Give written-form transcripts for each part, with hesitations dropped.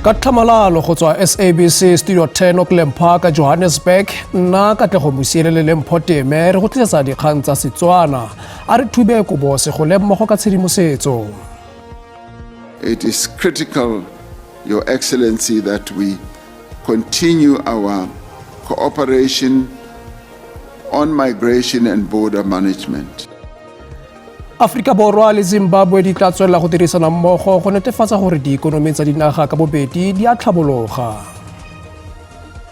Ka tlhamalalo go tswa SABC Studio 10 Auckland Park, Johannesburg, nna Katlego Mosielele le Mpho Teme re go tlisetsa dikgang tsa Setswana. A re thube kobo segole mmogo ka tshedimosetso. It is critical, Your Excellency, that we continue our cooperation on migration and border management. Aforika Borwa le Zimbabwe di tla tswelela go dirisana mmogo go netefatsa gore diikonomi tsa dinaga ka bobedi di a tlhabologa.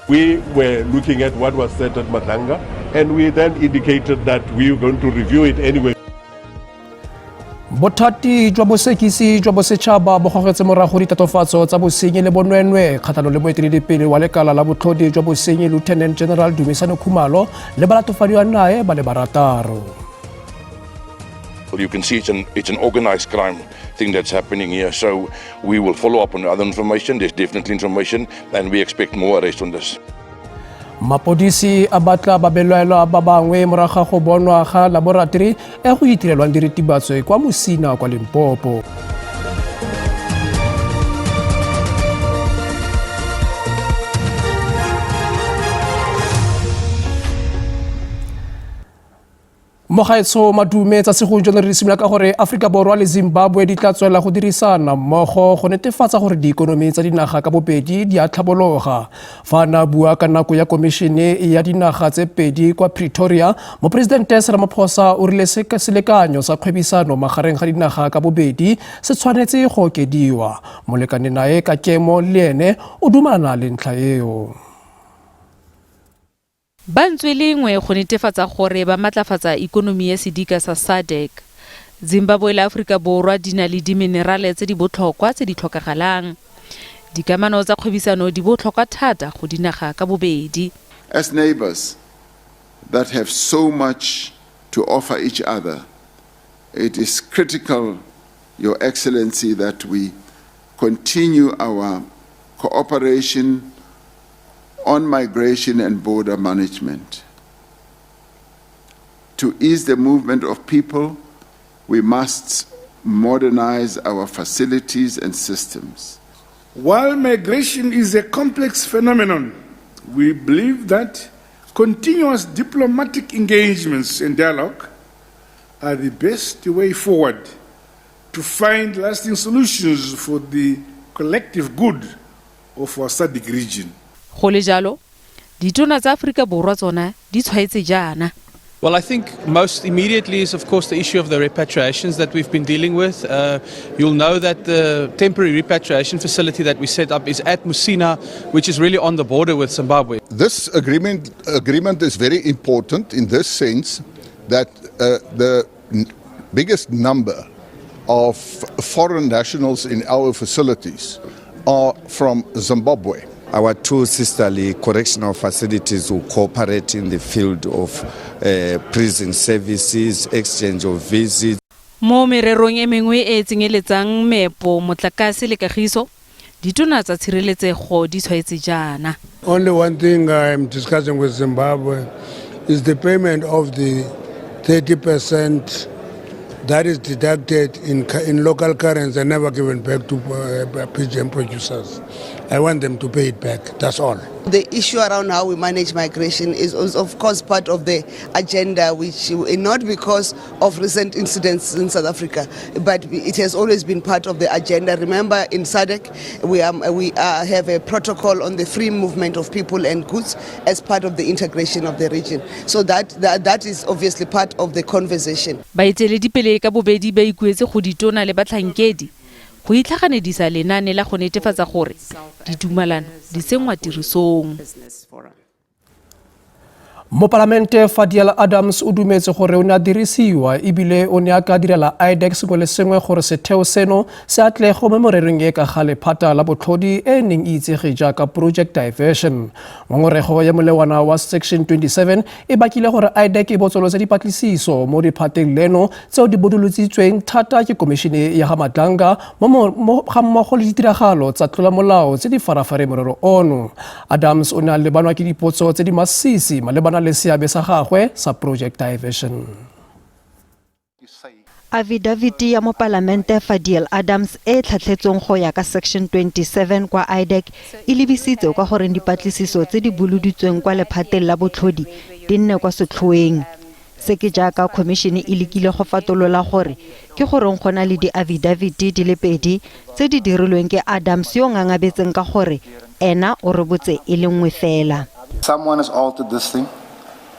We were looking at what was said at Madlanga, and we then indicated that we were going to review it anyway. Bothati jwa bosekisi jwa bosetšhaba bo gogetse morago ditatofatso tsa bosenyi le bonweenwee kgatlhanong le moeteledipele wa lekala la botlhodi jwa bosenyi Lieutenant General Dumisani Khumalo le balatofadiwa nae ba le barataro. You can see it's an organized crime thing that's happening here. So we will follow up on other information. There's definitely information, and we expect more arrests on this. Mapodisi a batla babelaelwa ba bangwe morago ga go bonwa ga laboratory e go itirelwang diritibatso kwa Musina kwa Limpopo. Mogaetsho madume tsa segompieno re simolola ka gore Aforika Borwa le Zimbabwe di tla tswelela go dirisana mmogo go netefatsa gore diikonomi tsa dinaga ka bobedi di a tlhabologa. Fa a ne a bua ka nako ya komišene ya dinaga tse pedi kwa Pretoria, Moporesidente Ramaphosa o rile selekanyo sa kgwebisano magareng ga dinaga ka bobedi se tshwanetse go okediwa. Molekane nae ka kemo le ene o dumalana le ntlha eo. Ba ntswe lengwe go netefatsa gore ba matlafatsa ikonomi ya sedika sa SADC. Zimbabwe le Aforika Borwa di na le diminerale tse di botlhokwa tse di tlhokagalang. Dikamano tsa kgwebisano di botlhokwa thata go dinaga ka bobedi. As neighbors that have so much to offer each other, it is critical, Your Excellency, that we continue our cooperation on migration and border management. To ease the movement of people, we must modernize our facilities and systems. While migration is a complex phenomenon, we believe that continuous diplomatic engagements and dialogue are the best way forward to find lasting solutions for the collective good of our SADC region. Go le jalo, ditona tsa Aforika Borwa tsona di tshwaetse jaana. Well, I think most immediately is, of course, the issue of the repatriations that we've been dealing with. You'll know that the temporary repatriation facility that we set up is at Musina, which is really on the border with Zimbabwe. This agreement is very important in this sense that the biggest number of foreign nationals in our facilities are from Zimbabwe. Our two sisterly correctional facilities will cooperate in the field of prison services, exchange of visits. Mo mererong e mengwe e e tsenyeletsang meepo, motlakase le kagiso, ditona tsa tshireletsego di tshwaetse jaana. Only one thing I'm discussing with Zimbabwe is the payment of the 30% that is deducted in local currency and never given back to PGM producers. I want them to pay it back, that's all. The issue around how we manage migration is of course part of the agenda, which not because of recent incidents in South Africa, but it has always been part of the agenda. Remember, in SADC, we have a protocol on the free movement of people and goods as part of the integration of the region. So that is obviously part of the conversation. Baeteledipele ka bobedi ba ikuetse go ditona le batlhankedi go itlhaganedisa lenaane la go netefatsa gore ditumalano di tsenngwa tirisong. Mopalamente Fadiel Adams o dumetse gore o ne a dirisiwa ebile o ne a ka direla IDAC sengwe le sengwe gore setheo seno se atlege mo mererong e ka ga lephata la botlhodi e e neng e itsege jaaka Project Diversion. Ngongorego ya molawana wa Section 27 e bakile gore IDAC e botsolotse dipatlisiso mo lephateng leno tseo di bodolotsitsweng thata ke komišene ya ga Madlanga mo ga mmogo le ditiragalo tsa tlolomolao tse di farafareng morero ono. Adams o ne a lebanwa ke dipotso tse di masisi malebana le seabe sa gagwe sa Project Diversion. Afidafiti ya mopalamente Fadiel Adams e e tlhatlhetsweng go ya ka Section 27 kwa IDAC e lebisitse kwa goreng dipatlisiso tse di boloditsweng kwa lephateng la botlhodi di nne kwa setlhoeng. Se ke jaaka khomišene e lekile go fatolola gore ke goreng go na le diafidafiti di le pedi tse di dirilweng ke Adams yo o ngangabetseng ka gore ena o rebotse e le nngwe fela. Someone has altered this thing.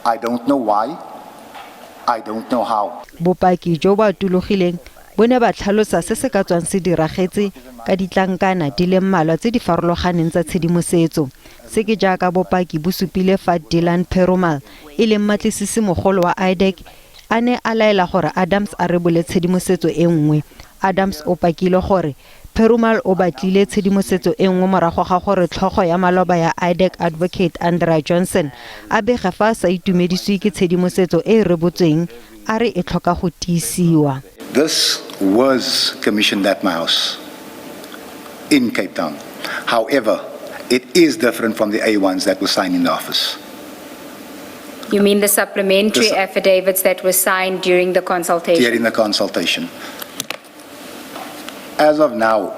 I don't know why. I don't know how. Bopaki jo bo atologileng bo ne ba tlhalosa se se ka tswang se diragetse ka ditlankana di le mmalwa tse di farologaneng tsa tshedimosetso. Se ke jaaka bopaki bo supile fa Dylan Perumal, e leng mmatlisisi-mogolo wa IDAC, a ne a laela gore Adams a rebole tshedimosetso e nngwe. Adams o pakile gore Perumal o batlile tshedimosetso e nngwe morago ga gore tlhogo ya maloba ya IDAC Advocate Andrea Johnson a bege fa a sa itumedisiwe ke tshedimosetso e e rebotsweng a re e tlhoka go tiisiwa. This was commissioned at my house in Cape Town. However, it is different from the A1s that were signed in the office. You mean the supplementary affidavits that were signed during the consultation? During the consultation. As of now,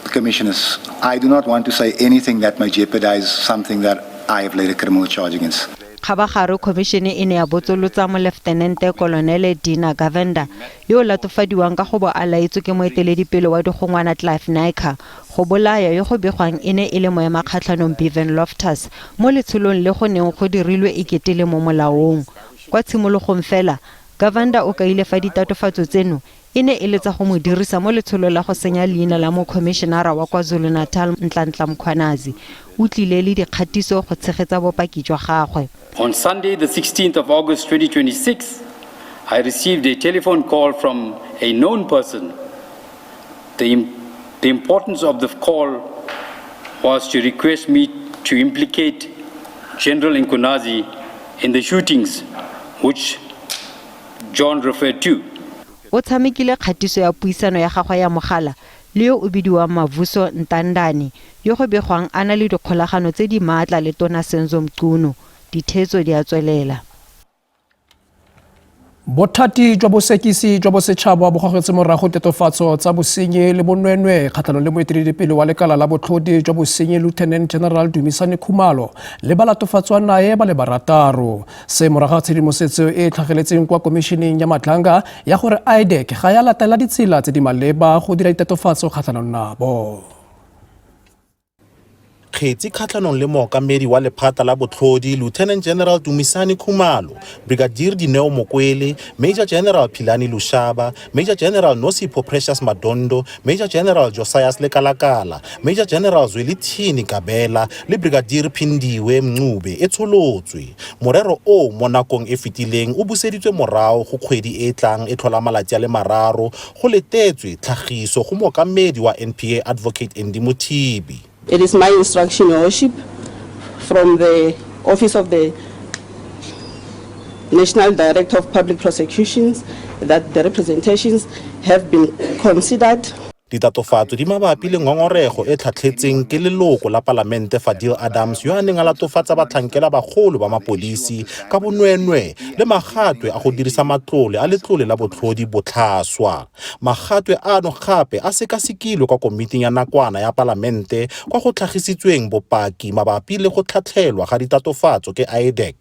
Commissioners, I do not want to say anything that may jeopardize something that I have laid a criminal charge against. Kgabagare khomišene e ne ya botsolotsa Moleftenente Kolonele Dina Govender, yo o latofadiwang ka go bo a laetswe ke moeteledipele wa digongwana Clive Naicker go bolaya yo go begwang e ne e le moemakgatlhanong Bevan Loftus mo letsholong le go neng go dirilwe e kete le mo molaong. Kwa tshimologong fela, Govender o kaile fa ditatofatso tseno e ne e le tsa go mo dirisa mo letsholo la go senya leina la mokhomišenara wa KwaZulu-Natal Nhlanhla Mkhwanazi. O tlile le dikgatiso go tshegetsa bopaki jwa gagwe. On Sunday, the 16th of August 2026, I received a telephone call from a known person. The, the importance of the call was to request me to implicate General Mkhwanazi in the shootings which John referred to. O tshamekile kgatiso ya puisano ya gagwe ya mogala le yo o bidiwang Mavuso Ntandane, yo go begwang a na le dikgolagano tse di maatla le Tona Senzo Mchunu. Ditheetso di a tswelela. Bothati jwa bosekisi jwa bosetšhaba bo gogetse morago tetofatso tsa bosenyi le bonweenwee kgatlhanong le moeteledipele wa lekala la botlhodi jwa bosenyi Lieutenant General Dumisani Khumalo le balatofatswa nae ba le barataro. Se morago ga tshedimosetso e e tlhageletseng kwa komišeneng ya Madlanga ya gore IDAC ga ya latela ditsela tse di maleba go dira ditatofatso kgatlhanong nabo. Kgetsi kgatlhanong le mookamedi wa lephata la botlhodi Lieutenant General Dumisani Khumalo, Brigadier Dineo Mokwele, Major General Philani Lushaba, Major General Nosipho Precious Madondo, Major General Josias Lekalakala, Major General Zwelithini Gabela le Brigadier Phindiwe Mncube e tsholotswe. Morero o mo nakong e fetileng o buseditswe morago go kgwedi e e tlang e tlhola malatsi a le mararo go letetswe tlhagiso go mookamedi wa NPA Advocate Andy Mothibi. It is my instruction, Your Worship, from the Office of the National Director of Public Prosecutions that the representations have been considered. Ditatofatso di mabapi le ngongorego e tlhatlhetseng ke leloko la palamente Fadiel Adams yo a neng a latofatsa batlhankela bagolo ba mapodisi ka bonweenwee le magatwe a go dirisa matlole a letlole la botlhodi botlhaswa. Magatwe ano gape a sekasekilwe kwa komiting ya nakwana ya palamente kwa go tlhagisitsweng bopaki mabapi le go tlhatlhelwa ga ditatofatso ke IDAC.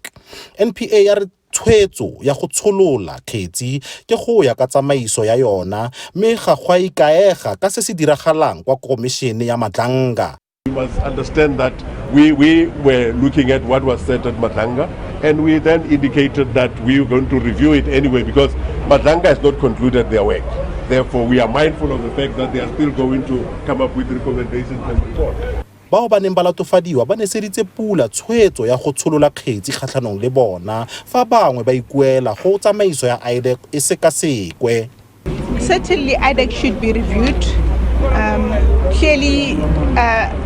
NPA ya re tshwetso ya go tsholola kgetsi ke go ya ka tsamaiso ya yona mme ga go a ikaega ka se se diragalang kwa komišene ya Madlanga. You must understand that we were looking at what was said at Madlanga, and we then indicated that we were going to review it anyway because Madlanga has not concluded their work. Therefore, we are mindful of the fact that they are still going to come up with recommendations and report. Bao ba neng ba latofadiwa ba neseditse pula tshwetso ya go tsholola kgetsi kgatlhanong le bona fa bangwe ba ikuela go tsamaiso ya IDAC e sekasekwe. Certainly, IDAC should be reviewed. Clearly,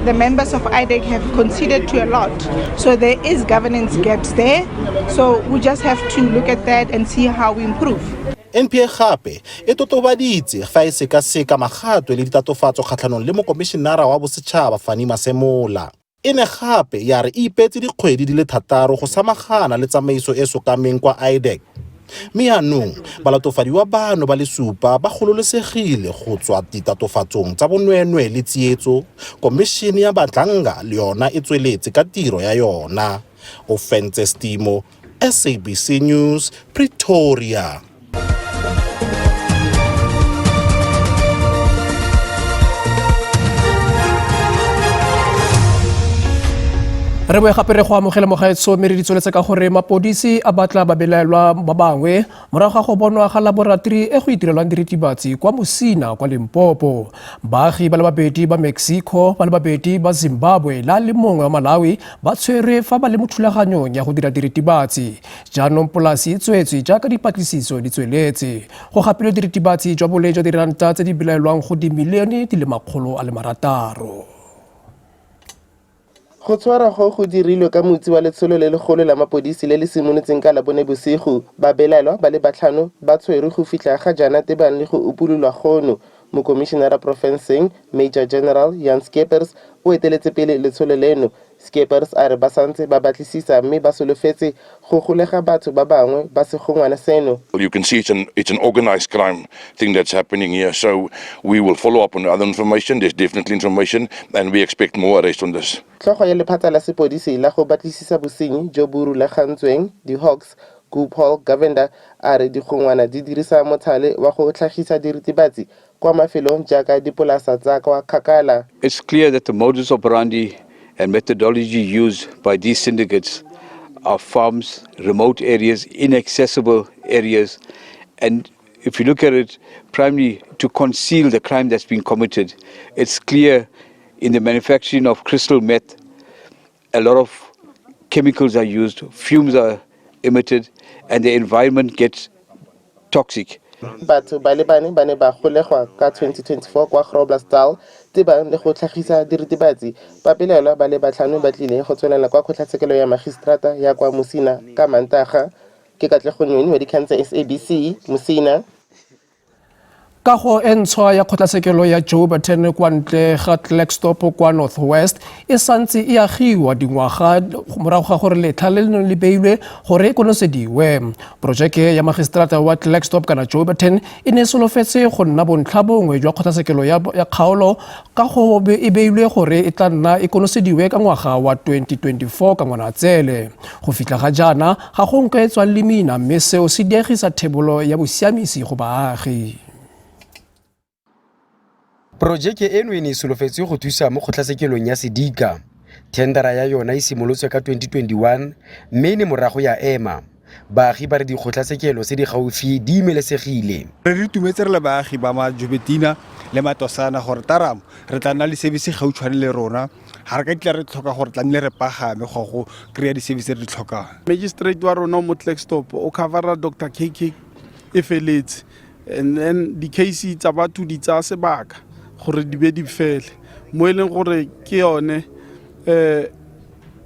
the members of IDAC have conceded to a lot. So there is governance gaps there. So we just have to look at that and see how we improve. NPA gape e totobaditse fa e sekaseka magatwe le ditatofatso kgatlhanong le mokomišenara wa bosetšhaba Fannie Masemola. E ne gape ya re e ipeetse dikgwedi di le 6 go samagana le tsamaiso e sokameng kwa IDAC. Mme jaanong balatofadiwa bano ba le supa ba gololesegile go tswa ditatofatsong tsa bonweenwee le tsietso, Komišene ya Madlanga le yona e tsweletse ka tiro ya yona. Ofentse Stimo, SABC News, Pretoria. Re boe gape re go amogele mogaetsho, mme re di tsweletse ka gore mapodisi a batla babelaelwa ba bangwe morago ga go bonwa ga laboratori e go itirelwang diritibatsi kwa Musina kwa Limpopo. Baagi ba le babedi ba Mexico, ba le babedi ba Zimbabwe le a le mongwe wa Malawi ba tshwerwe fa ba le mo thulaganyong ya go dira diritibatsi. Jaanong polasi e tswetswe jaaka dipatlisiso di tsweletse. Go gapilwe diritibatsi jwa boleng jwa diranta tse di belaelwang go dimilione di le 600. Go tshwarwa go go dirilwe ka motsi wa letsholo le legolo la mapodisi le le simolotseng ka Labone bosigo. Babelaelwa ba le batlhano ba tshwerwe go fitlha ga jaana tebang le go upololwa gono. Mokomišenara porofenseng, Major General Jan Scheepers, o eteletse pele letsholo leno. Scheepers a re ba santse ba batlisisa mme ba solofetse go golega batho ba bangwe ba segongwana seno. You can see it's an organized crime thing that's happening here. So we will follow up on other information. There's definitely information and we expect more arrests on this. Tlhogo ya lephata la sepodisi la go batlisisa bosenyi jo bo rulagantsweng, di-Hawks, Gopaul Govender a re digongwana di dirisa mothale wa go tlhagisa diritibatsi kwa mafelong jaaka dipolasa tsa kwa kgakala. It's clear that the modus operandi and methodology used by these syndicates are farms, remote areas, inaccessible areas, and if you look at it, primarily to conceal the crime that's been committed. It's clear in the manufacturing of crystal meth, a lot of chemicals are used, fumes are emitted, and the environment gets toxic. Batho ba le bane ba ne ba golegwa ka 2024 kwa Groblersdal tebang le go tlhagisa diritibatsi. Babelaelwa ba le batlhano ba tlile go tswelela kwa kgotlatshekelo ya magistrata ya kwa Musina ka Mantaga. Ke Katlego Nyoni wa dikgang tsa SABC, Musina. Kago e ntshwa ya kgotlatshekelo ya Jouberton kwa ntle ga Klerksdorp kwa North West e santse e agiwa dingwaga morago ga gore letlha le le neng le beilwe gore e konosediwe. Porojeke ya magistrata wa Klerksdorp kana Jouberton e ne e solofetse go nna bontlha bongwe jwa kgotlatshekelo ya kgaolo ka go e beilwe gore e tla nna e konosediwe ka ngwaga wa 2024 ka Ngwanatsele. Go fitlha ga jaana ga go nko e tswang lemina, mme seo se diegisa thebolo ya bosiamisi go baagi. Porojeke eno e ne e solofetswe go thusa mo kgotlatshekelong ya sedika. Thendara ya yona e simolotswe ka 2021 mme e ne morago ya ema. Baagi ba re dikgotlatshekelo tse di gaufi di imelesegile. Re itumetse re le baagi ba Majobetina le Matosana gore taramo re tla nna le service gautshwane le rona, ga re ka tla re tlhoka gore tlamehile re pagame go go kry-a di-service tse re di tlhokang. Magistrate wa rona mo Klerksdorp o covera Dr KK e feletse, and then di-case tsa batho di tsaya sebaka gore di be di fele, mo e leng gore ke yone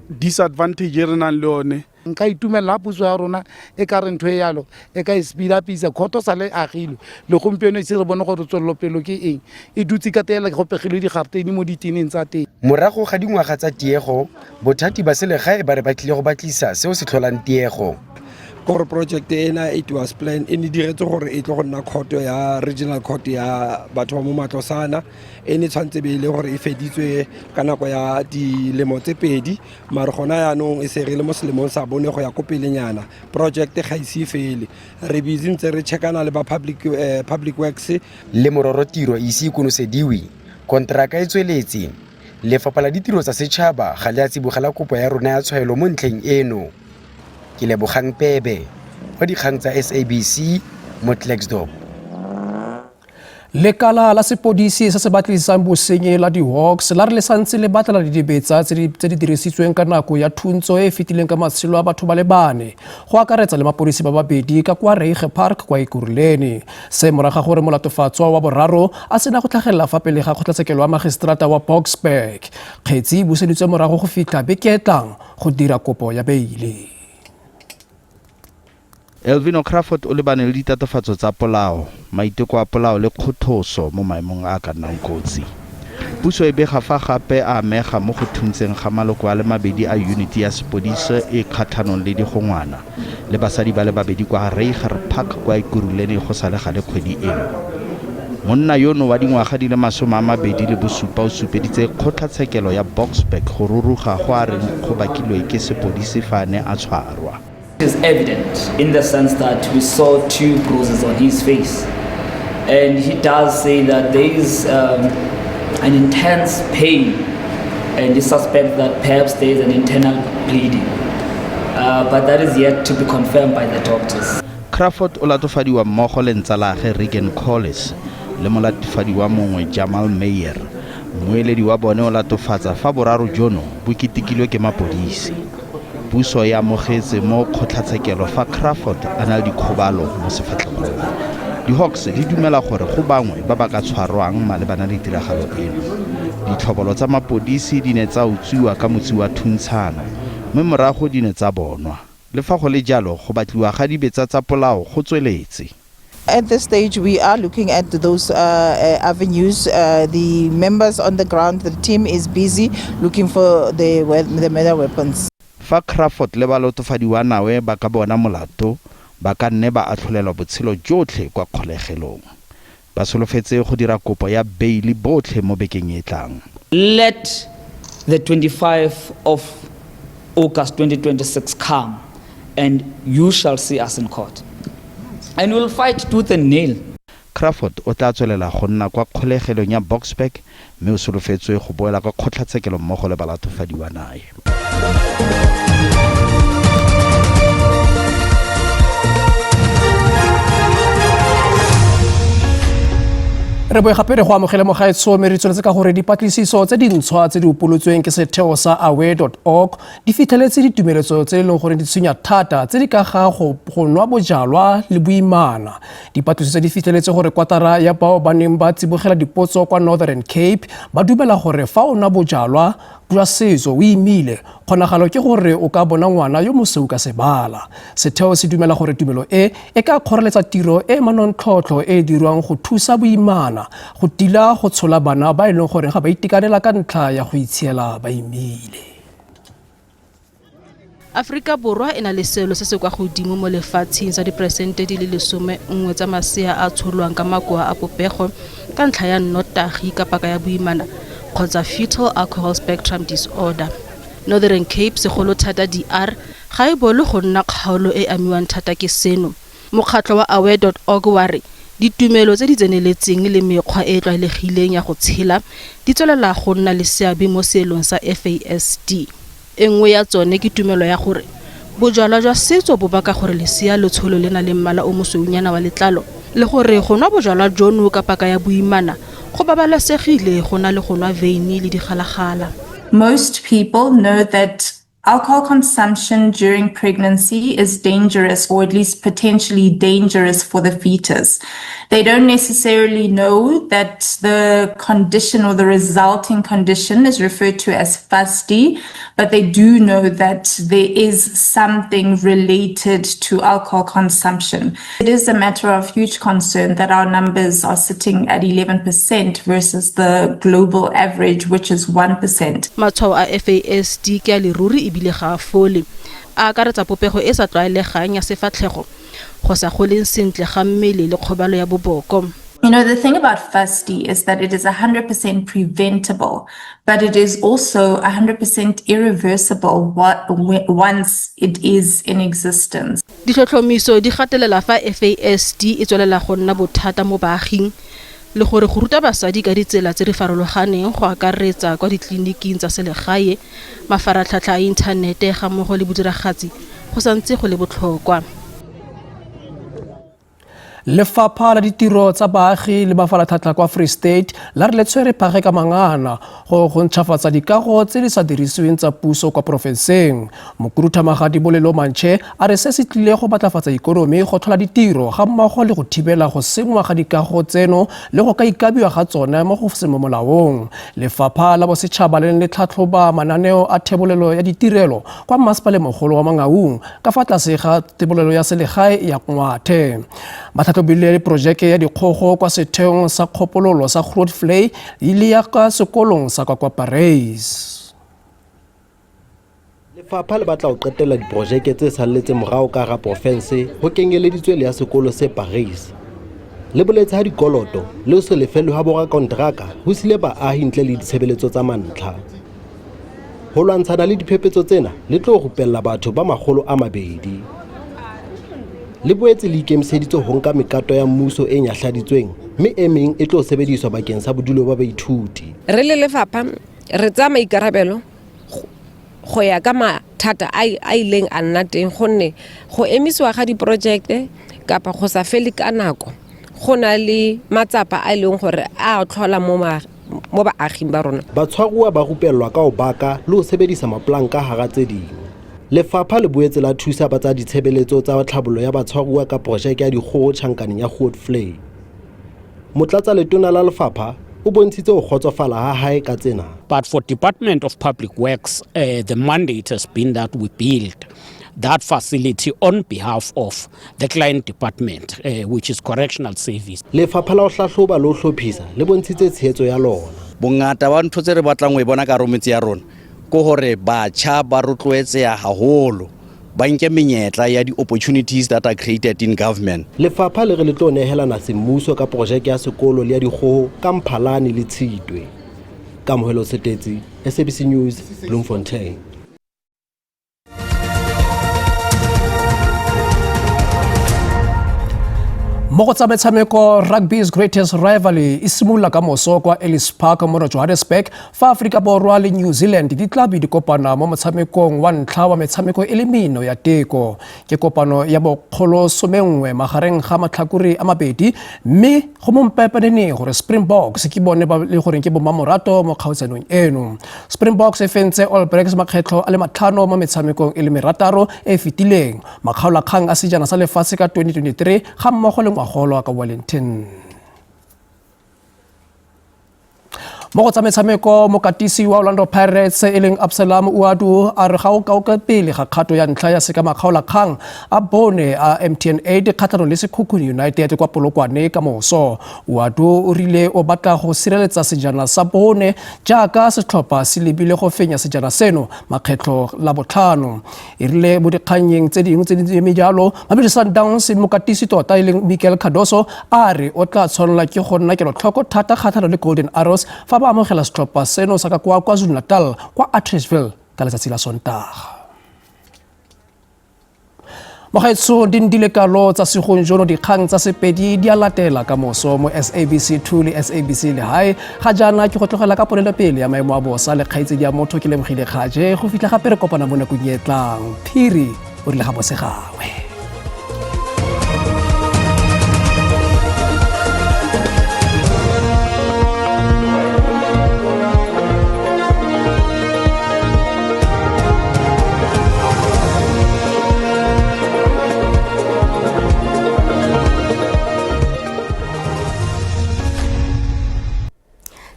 disadvantage e re nang le yone. Nka itumelela puso ya rona e ka re ntho e yalo e ka e speed upisa khoto sa le agilwe le gompieno e se re bone gore tswelelopelo ke eng, e dutse ka tela go pegilwe digaretene mo diteneng tsa teng. Morago ga dingwaga tsa tiego, bothati ba selegae ba re ba tlile go batlisa seo se tlholang tiego. Kore project ena it was planned, e ne diretse gore e tlo go nna court ya regional court ya batho ba mo Matlosana, e ne tshwanetse be e le gore e feditswe ka nako ya dilemo tse pedi, mare gona yaanong e se re le mo selemong sa bone go ya ko pelenyana, project ga ise e fele. Re busy ntse re checkana le ba public works. Le mororo tiro e ise e konosediwe, konteraka e tsweletse. Lefapha la Ditiro tsa Setšhaba ga le a tsibogela kopo ya rona ya tshwaelo mo ntlheng eno. Ke Lebogang Pebe, wa dikgang tsa SABC mo Klerksdorp. Lekala la sepodisi se se batlisang bosenyi la di-Hawks la re le santse le batlana le dibetsa tse di dirisitsweng ka nako ya thuntso e e fetileng ka matshelo a batho ba le bane, go akaretsa le mapodisi ba babedi ka kwa Reiger Park kwa Ekurhuleni. Se morago ga gore molatofatswa wa boraro a sena go tlhagelela fa pele ga kgotlatshekelo ya magistrata wa Boksburg. Kgetsi e buseditswe morago go fitlha beke e tlang go dira kopo ya beile. Elvino Crawford o lebane le ditatofatso tsa polao, maiteko a polao le kgothoso mo maemong a a ka nnang kotsi. Puso e bega fa gape a amega mo go thuntseng ga maloko a le mabedi a yuniti ya sepodise e kgatlhanong le digongwana le basadi ba le babedi kwa Reiger Park kwa Ekurhuleni go sa le gale kgwedi eno. Monna yono wa dingwaga di le 27 o supeditse kgotlatshekelo ya Boksburg go ruruga go a reng go bakilwe ke sepodisi fa a ne a tshwarwa. It is evident in the sense that we saw two bruises on his face. And he does say that there is an intense pain, and he suspects that perhaps there is an internal bleeding. But that is yet to be confirmed by the doctors. Crawford o latofadiwa mmogo le ntsalage Regan Collis le molatofadiwa mongwe Jamal Meyer. Mmueledi wa bone o latofatsa fa boraro jono bo ketekilwe ke mapodisi. Puso e amogetse mo kgotlatshekelo fa Crawford a na le dikgobalo mo sefatlhegong. Di-Hawks di dumela gore go bangwe ba ba ka tshwarwang malebana le tiragalo eno. Ditlhobolo tsa mapodisi di ne tsa utswiwa ka motsi wa thuntshano, mme morago di ne tsa bonwa. Le fa go le jalo, go batliwa ga dibetsa tsa polao go tsweletse. At this stage, we are looking at those avenues. The members on the ground, the team is busy looking for the murder weapons. Fa Crawford le balotofadiwa nawe ba ka bona molato, ba ka nne ba atlholelwa botshelo jotlhe kwa kgolegelong. Ba solofetse go dira kopo ya beili botlhe mo bekeng e tlang. Let the 25 of August 2026 come and you shall see us in court. And we'll fight tooth and nail. Crawford o tla tswelela go nna kwa kgolegelong ya Boksburg mme o solofetswe go boela kwa kgotlatshekelo mmogo le balatofadiwa nae. Re boe gape re go amogele mogaetsho, mme re tsweletse ka gore dipatlisiso tse dintshwa tse di upolotsweng ke setheo sa aware.org di fitlheletse ditumeletso tse e leng gore di tshwenya thata tse di ka ga go nwa bojalwa le boimana. Dipatlisiso tse di fitlheletse gore kwatara ya bao ba neng ba tsibogela dipotso kwa Northern Cape ba dumela gore fa o nwa bojalwa jwa setso o imile, kgonagalo ke gore o ka bona ngwana yo mosweu ka sebala. Setheo se dumela gore tumelo e e ka kgoreletsa tiro e manontlhotlho e e dirwang go thusa boimana go tila go tshola bana ba e leng gore ga ba itekanela ka ntlha ya go itshiela ba imile. Aforika Borwa e na le seelo se se kwa godimo mo lefatsheng sa diperesente di le 11 tsa masea a tsholwang ka makoa a popego ka ntlha ya nnotagi ka paka ya boimana kgotsa fetal alcohol spectrum disorder. Northern Cape, segolo thata DR, ga e bolo go nna kgaolo e e amiwang thata ke seno. Mokgatlho wa Aware.org wa re ditumelo tse di tseneletseng le mekgwa e e tlwaelegileng ya go tshela di tswelela go nna le seabe mo seelong sa FASD. E nngwe ya tsone ke tumelo ya gore bojalwa jwa setso bo baka gore lesea le tsholwe le na le mmala o mosweunyana wa letlalo le gore go nwa bojalwa jono ka paka ya boimana go babalesegile go na le go nwa veine le digalagala. Most people know that alcohol consumption during pregnancy is dangerous, or at least potentially dangerous for the fetus. They don't necessarily know that the condition or the resulting condition is referred to as FASD, but they do know that there is something related to alcohol consumption. It is a matter of huge concern that our numbers are sitting at 11% versus the global average, which is 1%. Matshwao a FASD ke a leruri ebile ga a fole. A akaretsa popego e sa tlwaelegang ya sefatlhego, go sa goleng sentle ga mmele le kgobalo ya boboko. The thing about FASD is that it is 100% preventable, but it is also 100% irreversible once it is in existence. Ditlhotlhomiso di gatelela fa FASD e tswelela go nna bothata mo baaging le gore go ruta basadi ka ditsela tse di farologaneng go akaretsa kwa ditleliniking tsa selegae, mafaratlhatlha a inthanete ga mmogo le bodiragatsi go santse go le botlhokwa. Lefapha la ditiro tsa baagi le mafaratlhatlha kwa Free State la re le tshwere phage ka mangana go ntšhafatsa dikago tse di sa dirisiweng tsa puso kwa porofenseng. Mokhuduthamaga Dibolelo Manche a re se se tlile go batlafatsa ikonomi, go tlhola ditiro ga mmogo le go thibela go senngwa ga dikago tseno le go ka ikabiwa ga tsone mo go seng mo molaong. Lefapha la bosetšhaba le ne le tlhatlhoba mananeo a thebolelo ya ditirelo kwa Mmasepaleng Mogolo wa Mangaung ka fa tlase ga tebolelo ya selegae ya Ngwathe. Ba tlhatlhobile porojeke ya dikgogo kwa setheong sa kgopololo sa Grootvlei le ya kwa sekolong sa kwa kwa Parys. Lefapha le batla ho qetella diprojeke tse salletseng morao ka hara porofense ho kenyeleditswe le ya sekolo se Parys. Le boletse ha dikoloto le ho se lefellwe ha borakonteraka ho siile baahi ntle le ditshebeletso tsa mantlha. Ho lwantshana le diphephetso tsena le tlo rupella batho ba 200. Le boetse le ikemiseditse ho nka mekato ya mmuso e nyahladitsweng mme e meng e tlo sebediswa bakeng sa bodulo ba baithuti. Re le lefapha re tsaya maikarabelo go ya ka mathata a ileng a nna teng gonne go emisiwa ga diporojekte kapa go sa fele ka nako go na le matsapa a e leng gore a tlhola mo baaging ba rona. Batshwaruwa ba rupellwa ka ho baka le ho sebedisa mapolanka hara tse ding. Lefapha le boetse la thusa ba tsa ditshebeletso tsa tlhabollo ya batshwaruwa ka porojeke ya dikgoho tjhankaneng ya Grootvlei. Motlatsa letona la lefapha o bontshitse ho kgotsofala ha hae ka tsena. But for Department of Public Works, the mandate has been that we build that facility on behalf of the client department, which is Correctional Service. Lefapha la ho hlahloba le ho hlophisa le bontshitse tshehetso ya lona. Bongata ba ntho tse re batlang ho e bona ka hare ho metse ya rona ke hore batjha ba rotloetseha haholo, ba nke menyetla ya di-opportunities that are created in government. Lefapha le re le tlo nehelana semmuso ka porojeke ya sekolo le ya dikgoho ka Mphalane le Tshitwe. Kamohelo Setetsi, SABC News, Bloemfontein. Mo go tsa metshameko, rugby's greatest rivalry e simolola ka moso kwa Ellis Park mo Johannesburg fa Aforika Borwa le New Zealand di tla be di kopana mo motshamekong wa ntlha wa metshameko e le meno ya teko. Ke kopano ya bokgolo 11 magareng ga matlhakore a mabedi mme go mo mpepeneneng gore Springboks ke bone ba le goreng ke bommamorato mo kgaotsanong eno. Springboks e fentse All Blacks makgetlho a le 5 mo metshamekong e le 6 e e fetileng. Makgaolakgang a sejana sa lefatshe ka 2023 ga mmogo le ngwagolwa ka Wellington. Mo go tsa metshameko, mokatisi wa Orlando Pirates e leng Absalom Ouaddou a re ga o kaoka pele ga kgato ya ntlha ya sekamakgaolakgang a bone a MTN 8 kgatlhanong le Sekhukhune United kwa Polokwane ka moso. Ouaddou o rile o batla go sireletsa sejana sa bone jaaka setlhopha se lebile go fenya sejana seno makgetlho la botlhano. E rile mo dikgannyeng tse dingwe tse di eme jalo, Mamelodi Sundowns mokatisi tota e leng Miguel Cardoso a re o tla tshwanelwa ke go nna kelotlhoko thata kgatlhanong le Golden Arrows fa ba amogela setlhopha seno sa ka kwa KwaZulu-Natal kwa Atteridgeville ka letsatsi la Sontaga. Mogaetsho di ndile kalo tsa segong jono dikgang tsa Sepedi di a latela ka moso mo SABC 2 le SABC Lehae. Ga jaana ke go tlogela ka ponelopele ya maemo a bosa le kgaitsedi ya motho ke Lebogile Kgaje go fitlha gape re kopana mo nakong e tlang. Phiri o rile ga bose gangwe.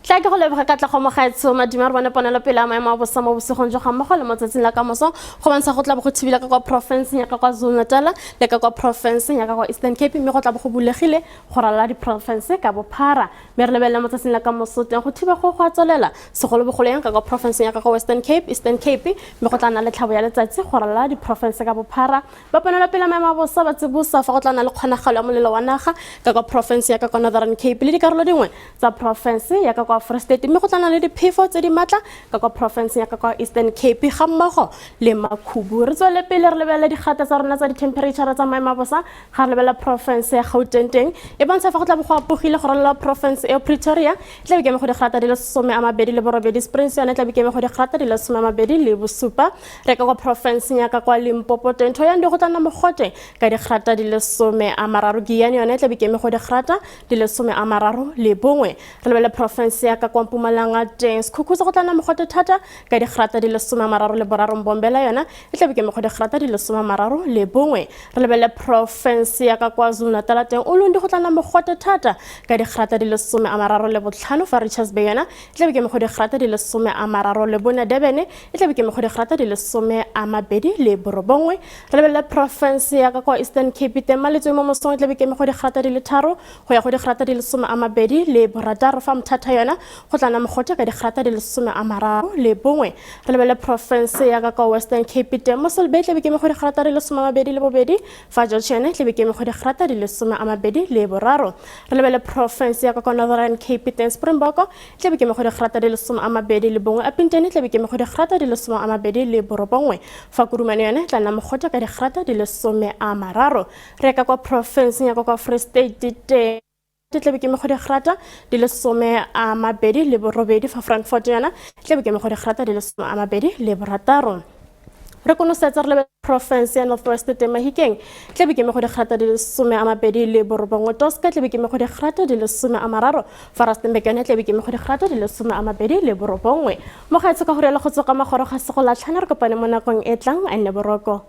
Tla ke go leboga ka tlago mogaetsho Madima re bone ponelopele ya maemo a bosa mo bosigong jo ga mmogo le mo tsatsing la kamoso go bontsha go tla bo go thibile ka kwa porofenseng ya ka kwa KwaZulu-Natal le ka kwa porofenseng ya ka kwa Eastern Cape mme go tla bo go bulegile go ralala diporofense ka bophara mme re lebelele mo tsatsing la kamoso teng go thiba go go a tswelela segolobogolo yang ka kwa porofenseng ya ka kwa Western Cape, Eastern Cape mme go tla nna le tlhabo ya letsatsi go ralala diporofense ka bophara. Ba ponelopele maemo a bosa ba tsibosa fa go tla nna le kgonagalo ya molelo wa naga ka kwa porofense ya ka kwa Northern Cape le dikarolo dingwe tsa porofense ya ka kwa Free State mme go tla nna le diphefo tse di maatla ka kwa porofense ya ka kwa Eastern Cape ga mmogo le makhubu. Re tswele pele re lebelele dikgata tsa rona tsa di-temperature tsa maemo a bosa ga re lebelela porofense ya Gauteng teng e bontsha fa go tla bo go apogile go ralala porofense eo. Pretoria e tla be keme go digrata di le 28, Springs yone e tla be keme go digrata di le 27. Re ka kwa porofenseng ya ka kwa Limpopo teng Thohoyandou go tla nna mogote ka digrata di le 30, Giyani yone e tla be keme go digrata di le 31. Re lebelele porofense ya ka kwa Mpumalanga Botswana teng Sekhukhune go tla nna mogote thata ka digrata di le 33, Mbombela yona e tlabe ke mo go digrata di le 31. Re lebelele porofense ya ka KwaZulu-Natal teng, Ulundi go tla nna mogote thata ka digrata di le 35, fa Richards Bay yona e tlabe ke mo go digrata di le 34, Durban e tlabe ke mo go digrata di le 29. Re lebelele porofense ya ka kwa Eastern Cape teng, Maletswai mo mosong e tlabe ke mo go digrata di le 3 go ya go digrata di le 26, fa Mthatha yona go tla nna mogote ka digrata di le 31. Re lebelele porofense ya ka kwa Western Cape teng, Mossel Bay tlabe ke mo go digrata di le 22, fa George yone tlabe ke mo go digrata di le 23. Re lebelele porofense ya ka kwa Northern Cape teng, Springbok tlabe ke mo go digrata di le 21, Upington tlabe ke mo go digrata di le 29, fa Kurumane yone tla nna mogote ka digrata di le 30. Re ka kwa porofenseng ya ka kwa Free State teng, tlabe ke mo go digrata di le 28, fa Frankfort yona tlabe ke mo go digrata di le 26. Re konosetsa re lebe porofense ya North West teng, Mahikeng tlabe ke mo go digrata di le 29, Tosca tlabe ke mo go digrata di le 30, fa Rustenburg yone tlabe ke mo go digrata di le 29. Mo gaetsho, ka go rialo go tsoga magoro ga se go latlhana. Re kopane mo nakong e tlang, a nne boroko.